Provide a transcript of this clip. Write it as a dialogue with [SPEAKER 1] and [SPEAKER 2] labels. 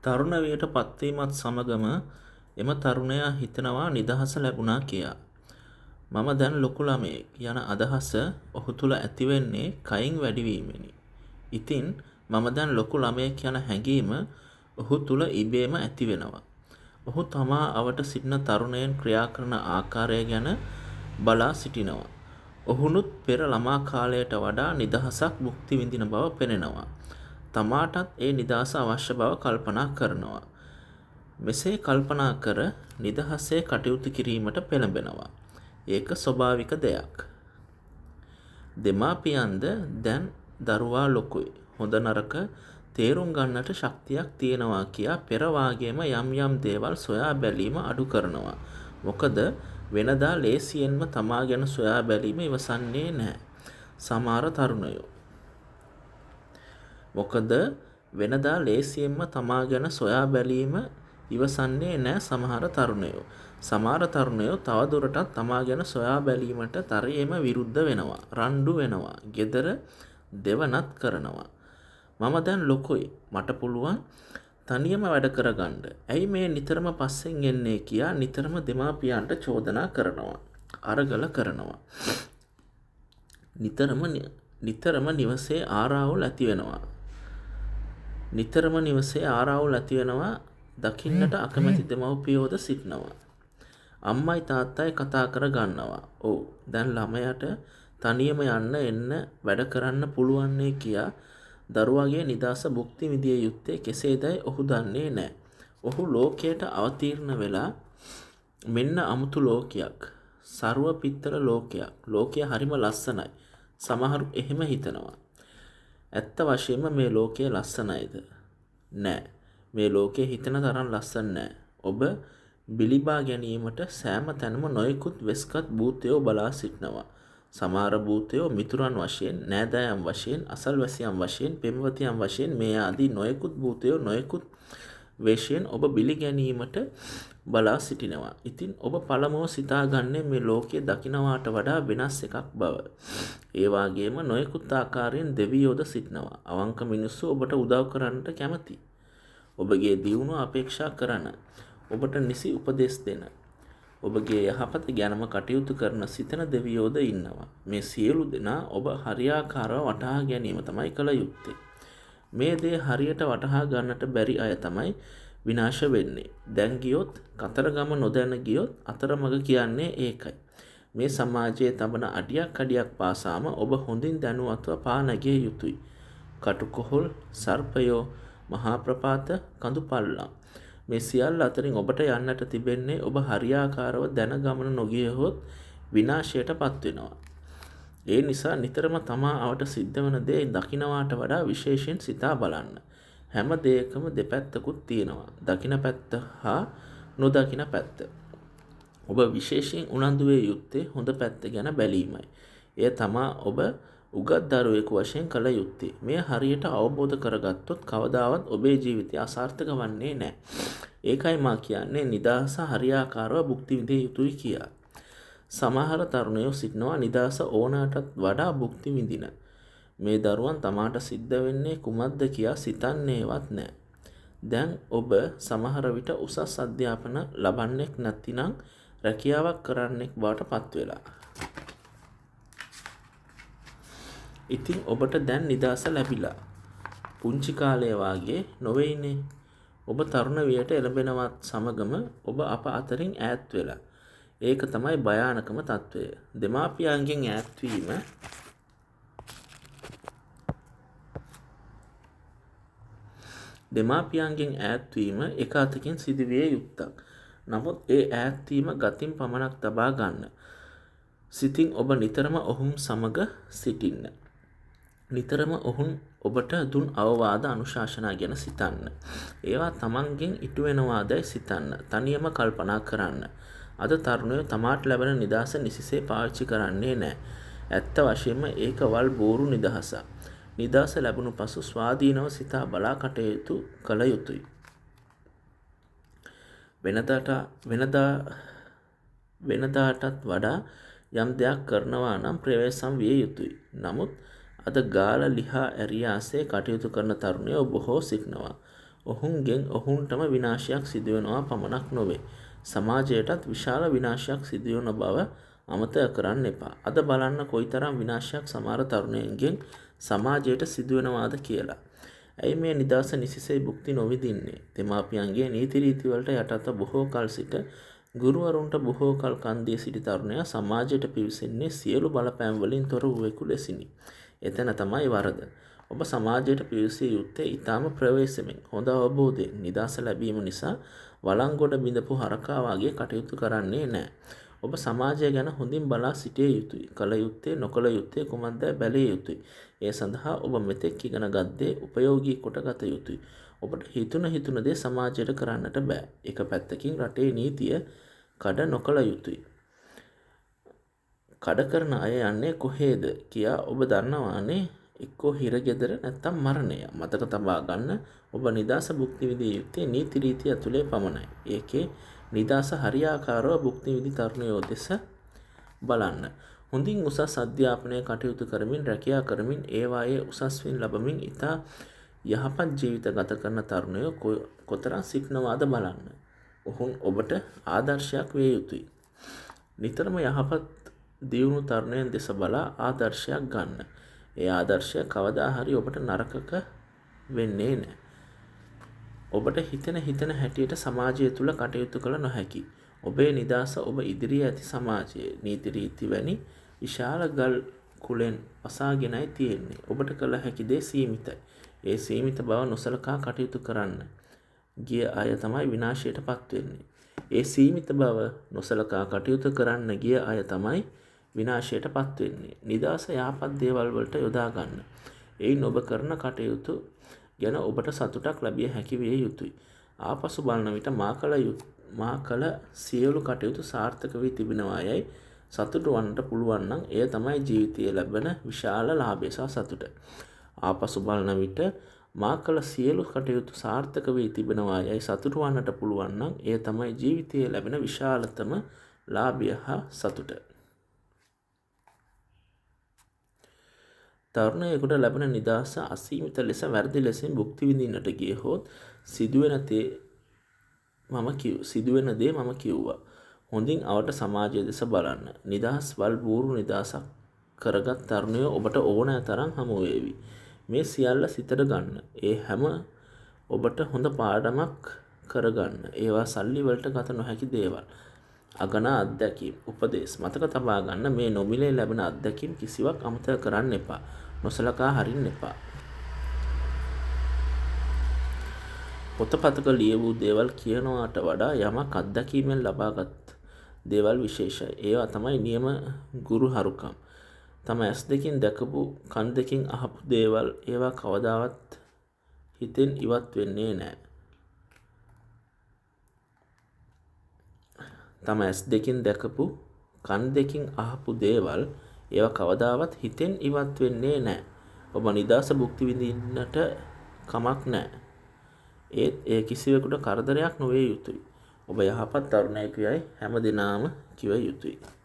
[SPEAKER 1] තරුණ වියට පත්වීමත් සමගම එම තරුණයා හිතනවා නිදහස ලැබුණා කියා. මම දැන් ලොකු ළමයෙක් යන අදහස ඔහු තුළ ඇතිවෙන්නේ කයින් වැඩිවීමෙනි. ඉතින් මම දැන් ලොකු ළමයෙක් යන හැඟීම ඔහු තුළ ඉබේම ඇතිවෙනවා. ඔහු තමා අවට සිටින තරුණයන් ක්‍රියා කරන ආකාරය ගැන බලා සිටිනවා. ඔවුනුත් පෙර ළමා කාලයට වඩා නිදහසක් භුක්ති විඳින බව පෙනෙනවා. තමාටත් ඒ නිදහස අවශ්‍ය බව කල්පනා කරනවා. මෙසේ කල්පනා කර නිදහසේ කටයුතු කිරීමට පෙළඹෙනවා. ඒක ස්වභාවික දෙයක්. දෙමාපියන්ද දැන් දරුවා ලොකුයි, හොඳ නරක තේරුම් ගන්නට ශක්තියක් තියෙනවා කියා පෙර වාගේම යම් යම් දේවල් සොයා බැලීම අඩු කරනවා. මොකද වෙනදා ලේසියෙන්ම තමා ගැන සොයා බැලීම ඉවසන්නේ නැහැ සමහර තරුණයෝ. මොකද වෙනදා ලේසියෙන්ම තමා ගැන සොයා බැලීම ඉවසන්නේ නැහැ සමහර තරුණයෝ. සමහර තරුණයෝ තවදුරටත් තමා ගැන සොයා බැලීමට තරයේම විරුද්ධ වෙනවා. රණ්ඩු වෙනවා. ගෙදර දෙවනත් කරනවා. මම දැන් ලොකුයි. මට පුළුවන් තනියම වැඩ කරගන්න. ඇයි මේ නිතරම පස්සෙන් එන්නේ කියා නිතරම දෙමාපියන්ට චෝදනා කරනවා. අරගල කරනවා. නිතරම නිවසේ ආරවුල් ඇති වෙනවා. නිතරම නිවසේ ආරවුල් ඇති වෙනවා. දකින්නට අකමැති දෙමව්පියෝද සිටිනවා. අම්මයි තාත්තයි කතා කර ගන්නවා. ඔව්, දැන් ළමයාට තනියම යන්න එන්න වැඩ කරන්න පුළුවන්නේ කියා දරුවාගේ නිදහස භුක්ති විඳිය යුත්තේ කෙසේදයි ඔහු දන්නේ නෑ. ඔහු ලෝකයට අවතීර්ණ වෙලා මෙන්න අමුතු ලෝකයක්, සර්ව පිත්තල ලෝකයක්. ලෝකය හරිම ලස්සනයි. සමහරු එහෙම හිතනවා. ඇත්ත වශයෙන්ම මේ ලෝකය ලස්සනයිද? නෑ. මේ ලෝකය හිතන තරම් ලස්සන නෑ. ඔබ බිලිබා ගැනීමට සෑම තැනම නොයෙකුත් වෙස්ගත් භූතයෝ බලා සිටිනවා. සමහර භූතයෝ මිතුරන් වශයෙන්, නෑදෑයන් වශයෙන්, අසල්වැසියන් වශයෙන්, පෙම්වතියන් වශයෙන් මේ ආදී නොයෙකුත් භූතයෝ නොයෙකුත් වේශයෙන් ඔබ බිලි ගැනීමට බලා සිටිනවා. ඉතින් ඔබ පළමුව සිතාගන්නේ මේ ලෝකය දකිනවාට වඩා වෙනස් එකක් බව. ඒ වාගේම නොයෙකුත් ආකාරයෙන් දෙවියෝද සිටිනවා. අවංක මිනිස්සු ඔබට උදව් කරන්නට කැමති. ඔබගේ දියුණුව අපේක්ෂා කරන, ඔබට නිසි උපදෙස් දෙන, ඔබගේ යහපත ගැනම කටයුතු කරන සිතන දෙවියෝද ඉන්නවා. මේ සියලු දෙනා ඔබ හරියාකාරව වටහා ගැනීම තමයි කළ යුත්තේ. මේ දේ හරියට වටහා ගන්නට බැරි අය තමයි විනාශ වෙන්නේ. දැන් ගියොත් කතරගම නොදැන ගියොත් අතරමඟ කියන්නේ ඒකයි. මේ සමාජයේ තබන අඩියක් අඩියක් පාසාම ඔබ හොඳින් දැනුවත්ව පා නැගිය යුතුයි. කටුකොහල්, සර්පයෝ, මහා ප්‍රපාත, කඳු පල්ලම් මේ සියල්ල අතරින් ඔබට යන්නට තිබෙන්නේ ඔබ හරියාකාරව දැන ගමන නොගියහොත් විනාශයට පත්වෙනවා. ඒ නිසා නිතරම තමා අවට සිද්ධ වන දේ දකිනවාට වඩා විශේෂයෙන් සිතා බලන්න. හැම දෙයකම දෙපැත්තකුත් තියෙනවා. දකින පැත්ත හා නොදකින පැත්ත. ඔබ විශේෂයෙන් උනන්දු විය යුත්තේ හොඳ පැත්ත ගැන බැලීමයි. එය තමා ඔබ උගත් දරුවෙකු වශයෙන් කළ යුත්තේ. මෙය හරියට අවබෝධ කරගත්තොත් කවදාවත් ඔබේ ජීවිතය අසාර්ථක වන්නේ නෑ. ඒකයි මා කියන්නේ නිදහස හරියාකාරව භුක්ති විඳිය යුතුයි කියා. සමහර තරුණයෝ සිටිනවා නිදහස ඕනෑටත් වඩා භුක්ති විඳින. මේ දරුවන් තමාට සිද්ධ වෙන්නේ කුමක්ද කියා සිතන්නේවත් නෑ. දැන් ඔබ සමහර විට උසස් අධ්‍යාපන ලබන්නෙක් නැතිනම් රැකියාවක් කරන්නෙක් බවට පත් වෙලා. ඉතින් ඔබට දැන් නිදහස ලැබිලා. පුංචි කාලය වාගේ නොවෙයිනේ. ඔබ තරුණ වියට එළඹෙනවත් සමගම ඔබ අප අතරින් ඈත් වෙලා. ඒක තමයි භයානකම තත්ත්වය. දෙමාපියන්ගෙන් ඈත්වීම දෙමාපියන්ගෙන් ඈත්වීම එක අතකින් සිදුවිය යුත්තක්. නමුත් ඒ ඈත්වීම ගතින් පමණක් තබා ගන්න. සිතින් ඔබ නිතරම ඔවුන් සමග සිටින්න. නිතරම ඔවුන් ඔබට දුන් අවවාද අනුශාසනා ගැන සිතන්න. ඒවා තමන්ගෙන් ඉටු වෙනවාදැයි සිතන්න. තනියම කල්පනා කරන්න. අද තරුණයෝ තමාට ලැබෙන නිදහස නිසිසේ පාවිච්චි කරන්නේ නෑ. ඇත්ත වශයෙන්ම ඒක වල් බූරු නිදහසක්. නිදහස ලැබුණු පසු ස්වාධීනව සිතා බලා කටයුතු කළ යුතුයි. වෙනදාටත් වඩා යම් දෙයක් කරනවා නම් ප්‍රවේශම් විය යුතුයි. නමුත් අද ගාල ලිහා ඇරියාසේ කටයුතු කරන තරුණයෝ බොහෝ සිටිනවා. ඔවුන්ගෙන් ඔවුන්ටම විනාශයක් සිදුවෙනවා පමණක් නොවේ. සමාජයටත් විශාල විනාශයක් සිදුවන බව අමතක කරන්න එපා. අද බලන්න කොයිතරම් විනාශයක් සමහර තරුණයන්ගෙන් සමාජයට සිදුවෙනවාද කියලා. ඇයි මේ නිදහස නිසිසේ භුක්ති නොවිඳින්නේ? දෙමාපියන්ගේ නීති රීති වලට යටත්ව බොහෝ කල් සිට ගුරුවරුන්ට බොහෝ කල් කන් දී සිටි තරුණයා සමාජයට පිවිසෙන්නේ සියලු බලපෑම් වලින් තොර වූවෙකු ලෙසිනි. එතන තමයි වරද. ඔබ සමාජයට පිවිසිය යුත්තේ ඊටාම ප්‍රවේශමෙන්, හොඳ අවබෝධයෙන්, නිදහස ලැබීම නිසා වළංගොඩ බිඳපු හරකා වාගේ කටයුතු කරන්නේ නැහැ. ඔබ සමාජය ගැන හොඳින් බලා සිටිය යුතුයි. කළ යුත්තේ නොකළ යුත්තේ කුමක්දැයි බැලිය යුතුයි. ඒ සඳහා ඔබ මෙතෙක් ඉගෙන ගත් දේ උපයෝගී කොට ගත යුතුයි. ඔබට හිතුණ හිතුණ දේ සමාජයට කරන්නට බෑ. එක පැත්තකින් රටේ නීතිය කඩ නොකළ යුතුයි. කඩ කරන අය යන්නේ කොහේද කියා ඔබ දන්නවානේ. එක්කෝ හිරගෙදර නැත්තම් මරණය. මතක තබා ගන්න, ඔබ නිදහස භුක්ති විඳිය යුත්තේ නීති රීති ඇතුලේ පමණයි. ඒකේ නිදහස හරියාකාරව භුක්ති විඳි තරුණයෝ දෙස බලන්න. හොඳින් උසස් අධ්‍යාපනය කටයුතු කරමින්, රැකියා කරමින්, ඒවායේ උසස් වින් ලබමින් ඉතා යහපත් ජීවිත ගත කරන තරුණයෝ කොතරම් සිටිනවාද බලන්න. ඔවුන් ඔබට ආදර්ශයක් විය යුතුයි. නිතරම යහපත් දියුණු තරුණයන් දෙස බලා ආදර්ශයක් ගන්න. ඒ ආදර්ශය කවදා හරි ඔබට නරකක වෙන්නේ නැහැ. ඔබට හිතෙන හිතෙන හැටියට සමාජය තුළ කටයුතු කළ නොහැකි. ඔබේ නිදහස ඔබ ඉදිරියේ ඇති සමාජයේ නීති රීති වැනි විශාල ගල් කුලෙන් වසාගෙනයි තියෙන්නේ. ඔබට කළ හැකි දේ සීමිතයි. ඒ සීමිත බව නොසලකා කටයුතු කරන්න ගිය අය තමයි විනාශයට පත් වෙන්නේ. ඒ සීමිත බව නොසලකා කටයුතු කරන්න ගිය අය තමයි විනාශයට පත් වෙන්නේ. නිදහස යහපත් දේවල් වලට යොදා ගන්න. එයින් ඔබ කරන කටයුතු ගැන ඔබට සතුටක් ලැබිය හැකි විය යුතුයි. ආපසු බලන විට මා කළ සියලු කටයුතු සාර්ථක වී තිබෙනවා යයි සතුටු වන්නට පුළුවන් නම් එය තමයි ජීවිතයේ ලැබෙන විශාල ලාභය සහ සතුට. ආපසු බලන විට මා කළ සියලු කටයුතු සාර්ථක වී තිබෙනවා යයි සතුටු වන්නට පුළුවන් නම් එය තමයි ජීවිතයේ ලැබෙන විශාලතම ලාභය හා සතුට. තරුණයෙකුට ලැබෙන නිදහස අසීමිත ලෙස වැරදි ලෙසින් භුක්ති විඳින්නට ගියහොත් සිදුවෙන දේ මම කිව්වා. හොඳින් අවට සමාජය දෙස බලන්න. නිදහස් වල් බූරු නිදහසක් කරගත් තරුණයෝ ඔබට ඕනෑ තරම් හමු වේවි. මේ සියල්ල සිතට ගන්න. ඒ හැම ඔබට හොඳ පාඩමක් කරගන්න. ඒවා සල්ලි වලට ගත නොහැකි දේවල්. අගනා අත්දැකීම්, උපදේශ. මතක තබා ගන්න, මේ නොමිලේ ලැබෙන අත්දැකීම් කිසිවක් අමතක කරන්න එපා. නොසලකා හරින්න එපා. පොතපතක ලියවූ දේවල් කියනවාට වඩා යමක් අත්දැකීමෙන් ලබාගත් දේවල් විශේෂයි. ඒවා තමයි නියම ගුරු හරුකම්. තම ඇස් දෙකින් දැකපු, කන් දෙකින් අහපු දේවල් ඒවා කවදාවත් හිතෙන් ඉවත් වෙන්නේ නෑ. තම ඇස් දෙකින් දැකපු, කන් දෙකින් අහපු දේවල් ඒවා කවදාවත් හිතෙන් ඉවත් වෙන්නේ නෑ. ඔබ නිදහස භුක්ති විඳින්නට කමක් නෑ. ඒත් එය කිසිවෙකුට කරදරයක් නොවිය යුතුයි. ඔබ යහපත් තරුණයෙකු යයි හැම දිනාම කිව යුතුයි.